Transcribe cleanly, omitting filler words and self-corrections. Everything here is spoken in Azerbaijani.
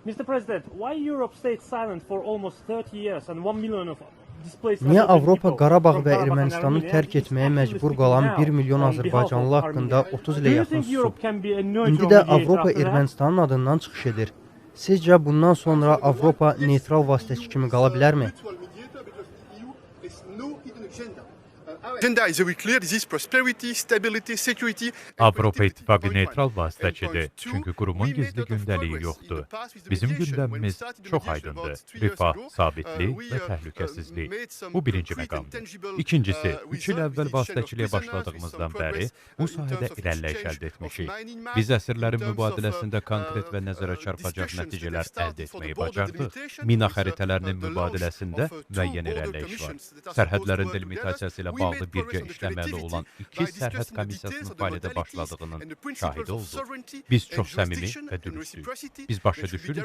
Mr. President, why Europe stayed silent for almost 30 years and 1 million of Niyə Avropa Qarabağ və Ermənistanı tərk etməyə məcbur qalan 1 milyon azərbaycanlı haqqında 30 ilə yaxın susub? İndi də Avropa Ermənistanın adından çıxış edir. Sizcə bundan sonra Avropa neytral vasitəçi kimi qala bilərmi? Avropa İttifaqı neytral vasitəçidir, çünki qurumun gizli gündəliyi yoxdur. Bizim gündəmimiz çox aydındır. Rifah, sabitlik və təhlükəsizlik. Bu birinci məqamdır. İkincisi, 3 il əvvəl vasitəçiliyə başladığımızdan bəri bu sahədə irəliləyiş əldə etmişik. Biz əsirlərin mübadiləsində konkret və nəzərə çarpacaq nəticələr əldə etməyi bacardıq. Mina xəritələrinin mübadiləsində müəyyən irəliləyiş var. Sərhədlərin delimitasiyası ilə bağlı birgə işləməli olan iki sərhəd komissiyasının fəaliyyətə başladığının şahidi olduq. Biz çox səmimi və dürüstük. Biz başa düşürük